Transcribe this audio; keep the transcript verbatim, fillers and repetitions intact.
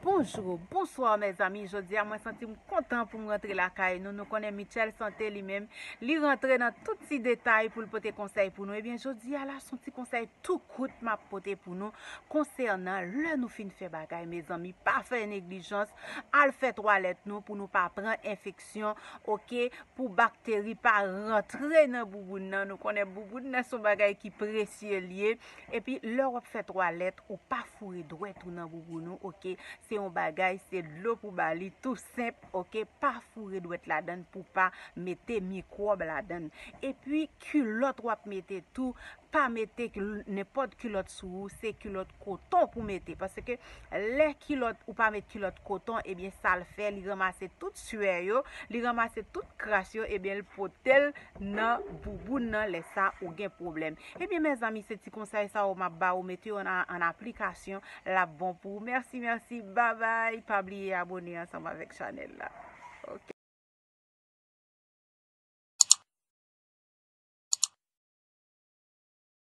Bonjou, bonswa mezanmi. Jodi a mwen santi m kontan pou m rantre lakay nou. Nou konnen Michel Santé li menm, li rantre nan tout ti detay pou l pote konsèy pou nou. Ebyen, jodi a la, se yon ti konsèy tou kout m ap pote pou nou konsènan lè nou fin fè bagay, mezanmi. Pa fè neglijans, al fè twalèt nou pou nou pa pran enfeksyon, oke? Pou bakteri pa rantre nan bouboun nan. Nou konnen bouboun nan se yon bagay ki presye l ye. Epi, lè w ap fè twalèt, ou pa foure dwèt ou nan bouboun ou, oke? Se yon bagay, se dlo pou ba li, tou senp, oke? Pa foure dwèt ladan l pou pa mete mikwòb ladan l. Epi, kilòt w ap mete tou, pa mete kil-, nenpòt kilòt sou ou, se kilòt koton pou mete. Paske lè kilòt, ou pa met kilòt koton, ebyen, sa l fè, li ranmase tout swè yo, li ranmase tout kras yo, ebyen, l pote l nan bouboun nan, lè sa, ou gen pwoblèm. Ebyen, mezanmi, se ti konsèy sa yo m ap ba ou, mete yo an, an aplikasyon, l ap bon pou ou. Mèsi, mèsi, babay. Pa bliye abone ansanm avèk chanèl la. Oke?